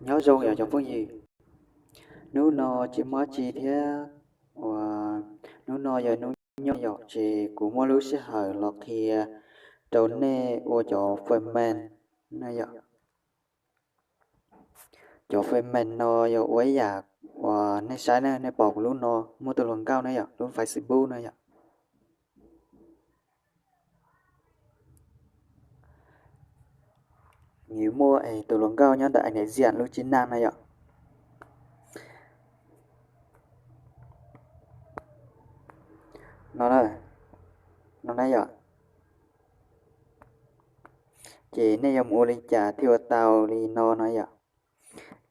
Nyob zoo yom cov phooj ywg, hnub no tsis muaj tsi thiab, uas hnub no yog hnub nyoog yom, ces kuv muaj lub sij hawm los qhia rau nej ua cov fais mees na yom. Cov fais mees no yog ua ib yam uas nej saib na, nej pom kuv lub no muaj tus hluas nkauj na yom, lub Facebook na yom. Nws muaj tus hluas nkauj nyob ntawm ais niam ziam lub tsib naj na yom. No, no na yom. Ces nej yuav mus ua li cas thiaj ua tau li no no yom.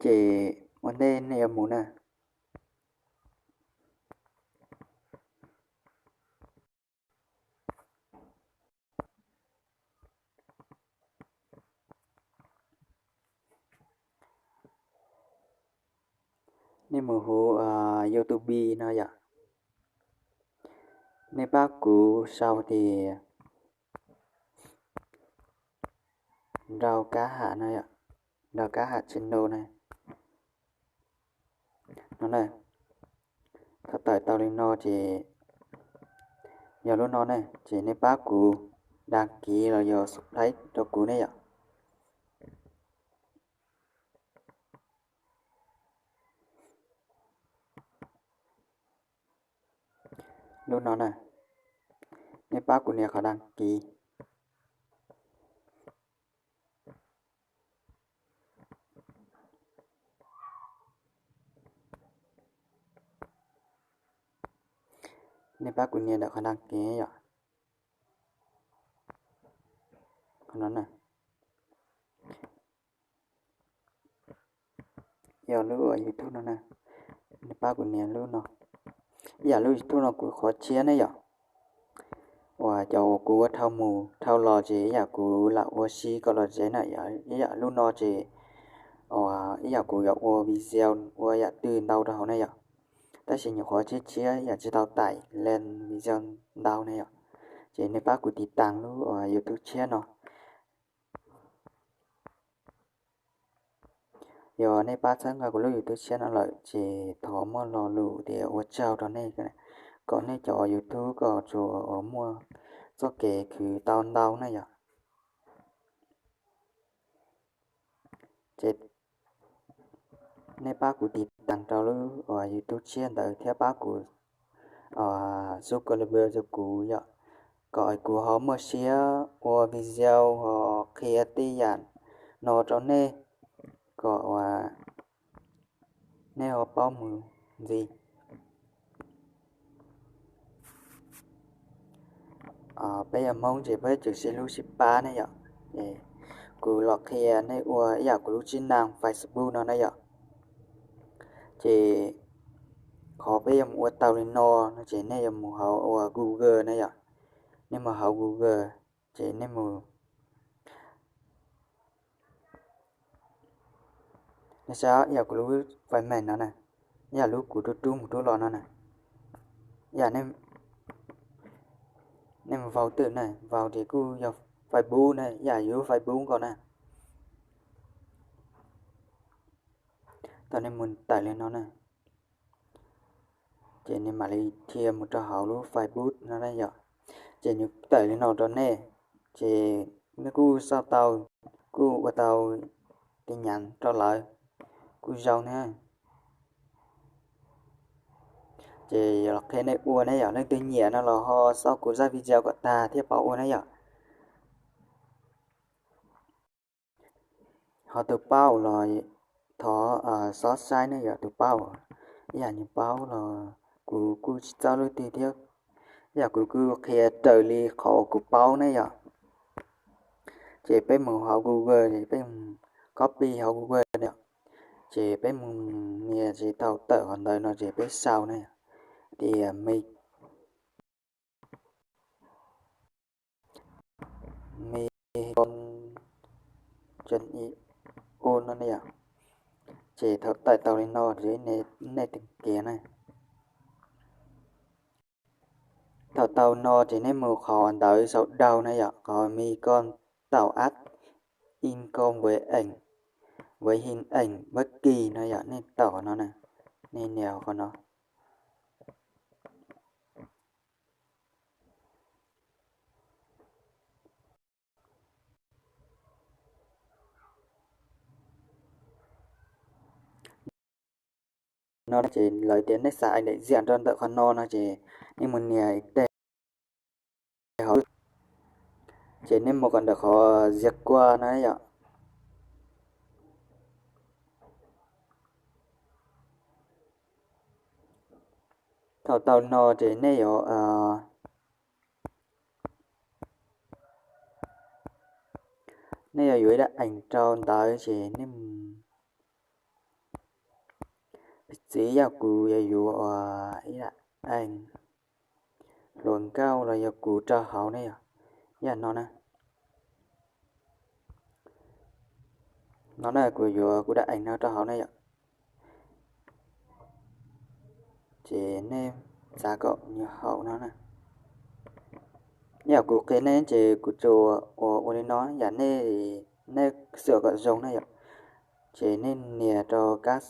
Ces ua ntej nej yuav mus na, nej mus hauv YouTube no yom. Nej pab kuv sau tias Nraug Kab Ham no, Nraug Kab Ham channel na. No na, thaum tawm tau li no ces yog lub no ne, ces nej pab kuv đăng ký los yog subscribe rau kuv ne yom. Lub no na, nej pab kuv nias qhov đăng ký. Nej pab kuv nias ntawm qhov đăng ký yom. Qhov no na, yog lub uas YouTube no na, nej pab kuv nias lub no. Ib yam lub YouTube no kuv qhov tshiab ne yom, uas cov uas kuv ua dhau mus dhau los ces ib yam kuv lam ua si kom los zem na, ib yam lub no ces ib yam kuv yuav ua video ua yam twg ntau rau hauv na yom. Tab sis nyuam qhuav tshiab tshiab yam tsis tau tải lên video ntau na yom. Ces nej pab kuv tiv tas lub uas YouTube tshiab no. Yog nej pab txhawb nqa kuv lub YouTube tshiab no lawm ces thov muaj lo lus tias ua tsaug rau nej, kom nej cov YouTube kom tsuas muaj txoj kev khwv tau ntau na yom. Ces nej pab kuv tiv tas rau lub uas YouTube tshiab ntawd thiab pab kuv subscribe rau kuv yom, kom kuv ho muaj siab ua video ho qhia tej yam no rau nej, kom uas nej ho paub mus ntxiv. Peb yog Hmoob ces peb tseem sib hlub sib pab ne yom. Kuv los qhia nej ua ib yam kuv lub tsib naj Facebook no na yom. Ces qhov peb yuav mus ua tau li no no ces nej yuav mus hauv uas Google na yom. Nej mus hauv Google ces nej mus, nej saib ib yam kuv lub fais mees no na, ib yam lub kuv rub rub mus rub los no na, ib yam nej mus vau twm na, vau ces kuj yog Facebook na, ib yam yus lub Facebook nkaus na. Thaum nej mus tawm li no na, ces nws mam li dhia mus rau hauv lub Facebook no na yom. Ces nws tawm li no rau nej, ces nej kuj xauj tau, kuj ua tau tin nhắn rau lawv, kuj zoo thiab. Ces los qhia nej ua ne yom, leej twg nyiam no los ho xauj kuv zaj video kom tag thiaj paub ua ne yom. Ho tus paub los thov xob saib ne yom, tus paub, ib yam nws paub los kuv kuj tsis txawj leej twg thiab, ib yam kuv kuj qhia raws li qhov kuv paub ne yom. Ces peb mus hauv Google, ces peb mus copy hauv Google na yom. Ces peb mus nias ces thaum tawm qhov ntawd no ces peb sau ne yom, tias me me con chân y ôn no ne yom. Ces thaum tawm tau li no ces nej tìm kiếm na. Thaum tau no ces nej mus qhov ntawd sau đầu na yom, qhov me con tạo app in con với ảnh. với hình ảnh bất kỳ no yom, nej taum qhov no na, nej nias qhov no. No ces lawv tias nej xav ảnh đại diện rau ntawm qhov no no ces nej mus nias ib teg hauv, ces nej mus kom ntawm qhov ziav kua no yom. Thaum tau no ces nej yuav, nej yuav yuav ib dab ees rau ntawd ces nej mus, piv txwv yog kuv yuav yuav ib dab ees hluas nkauj los yog kuv rau hauv ne yom, yam no na. No na kuv yuav kuv dab ees no rau hauv ne yom. Ces nej xav kom nws haum no na. Yam kuv qhia nej ces kuv tsuas ua ua li no, yam nej, nej xav kom zoo na yom. Ces nej nias rau kab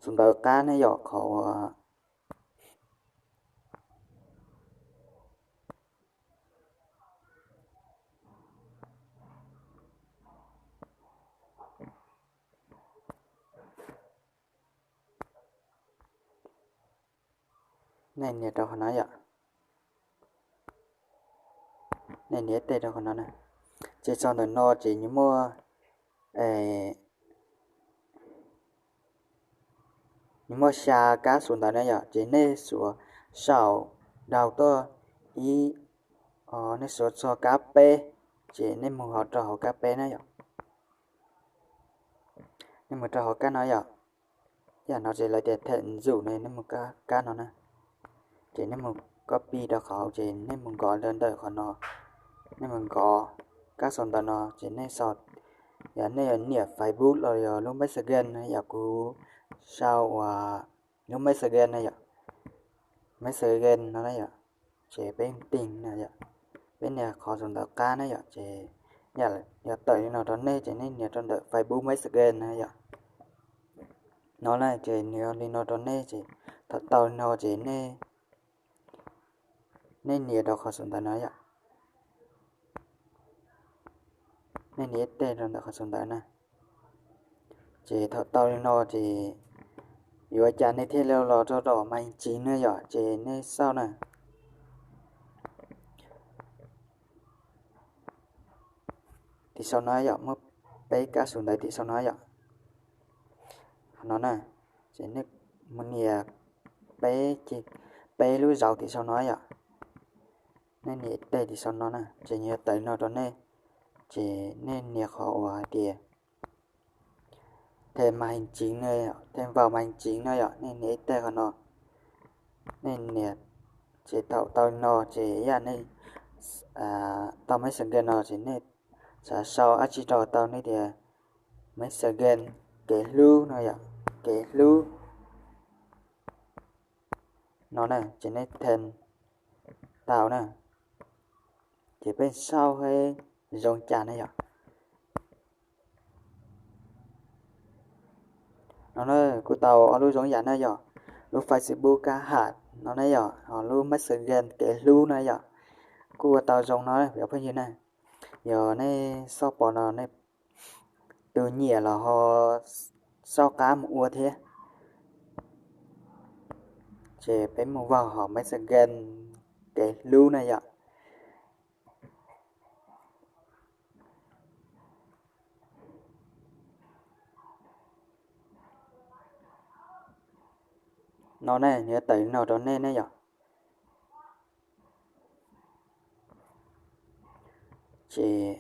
xus ntawv qab ne yom, qhov uas nej nias rau qhov no yom. Nej nias ib teg rau qhov no na. Ces txog ntawm no ces nws muaj, nws muaj xya kab xus ntawv na yom, ces nej xuas saum dau tuaj ib, nej xuas txog kab peb, ces nej mus hauv rau hauv kab peb na yom. Nej mus rau hauv kab no yom. Yam no ces lawv tias them ntxum ne, nej mus kab no na. Ces nej mus copy rau qhov hauv ces nej mus nkov rau ntawm qhov no. Nej mus nkov kab xus ntawv no ces nej sau, yog nej yuav nias Facebook los yog lub Messenger na yom, kuv sau uas lub Messenger na yom. Messenger no na yom. Ces peb tig na yom, peb nias qhov xus ntawv qab na yom, ces yog tawm li no rau nej ces nej nias rau ntawm Facebook Messenger na yom. No na ces nws li no rau nej ces thaum tau li no ces nej, nej nias rau qhov xus ntawv no yom. Nej nias ib teg rau ntawm qhov xus ntawv na. Ces thaum tau li no ces yuav ua cas nej thiaj li los rau tom màn hình chính na yom, ces nej xauj na. Tim sau no yom, muaj peb kab xus ntawv tim sau no yom. Qhov no na, ces nej mus nias peb, peb lub zauv tim sau no yom. Nej nias ib teg tim sau no na, ces nws yuav tawm no rau nej, ces nej nias qhov uas hais tias thêm màn hình chính no, thêm vào màn hình chính no yom, nej nias ib teg qhov no. Nej nias, ces thaum tau no ces yam nej tau Messenger no ces nej xav sau dab tsi rau tau nej tias Messenger kev hlub no yom, kev hlub no na, ces nej thêm tau na. Ces peb xauj seb zoo cas na yom. No na, kuv tau ob lub zoo yam na yom, lub Facebook kab ham no na yom, ho lub Messenger kev hlub na yom. Kuj ua tau zoo no yom phooj ywg na. Yog nej xauj pom no nej tus nyiam los ho xauj qab mus ua thiab. Ces peb mus vaug hauv Messenger kev hlub na yom. No ne, nws yuav tawm li no rau nej ne yom. Ces,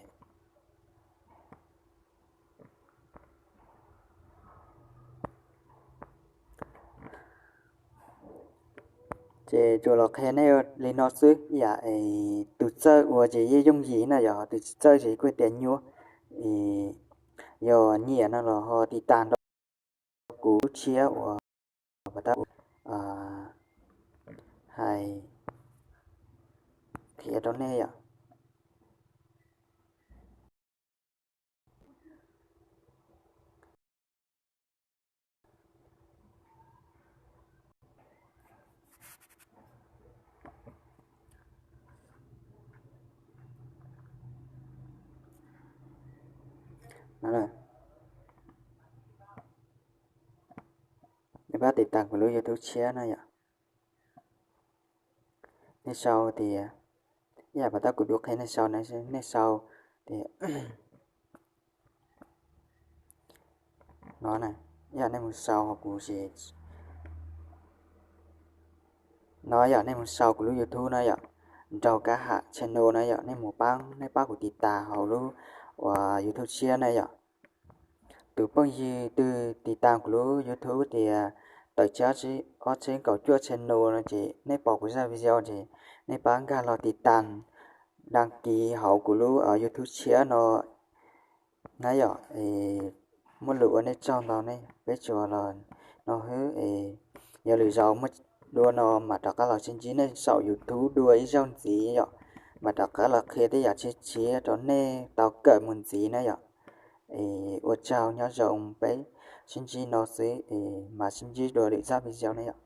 ces tsuas los qhia nej li no xwb, yam tus txawj ua ces yeej yooj yim na yom, tus tsis txawj ces kuj tias nyuaj. Yog nyiam no los ho tiv tas nrog kuv lub tshiab uas hais qhia rau nej yom. Nej pab tiv tas kuv lub YouTube tshiab na yom. Nej sau tias, ib yam pas tab kuv tub qhia nej sau na, nej sau tias no, ib yam nej mus sau kuv, no yog nej mus sau kuv lub YouTube na yom, Nraug Kab Ham channel na yom, nej mus pab, nej pab kuv tiv tas hauv lub uas YouTube tshiab na yom. Tus phooj ywg twg tiv tas kuv lub YouTube tias tawm tsib ob txhiab kaum cuaj channel no ces nej pom kuv zaj video ces nej pab nkag los tiv tas, dag kis hauv kuv lub YouTube tshiab no na yom. Muaj lus ua nej tsaug ntau ne, peb tsuas los no xwb. Yog lwm zaus muaj dua no mam rov qab los sib ntsib nej saum YouTube dua ib zaug ntxiv yom, mam rov qab los qhia tej yam tshiab tshiab rau nej tau kawm mus ntxiv na yom. Es ua tsaug, nyob zoo, peb sib ntsib no xwb es mam sib ntsib dua lwm zaj video na yom.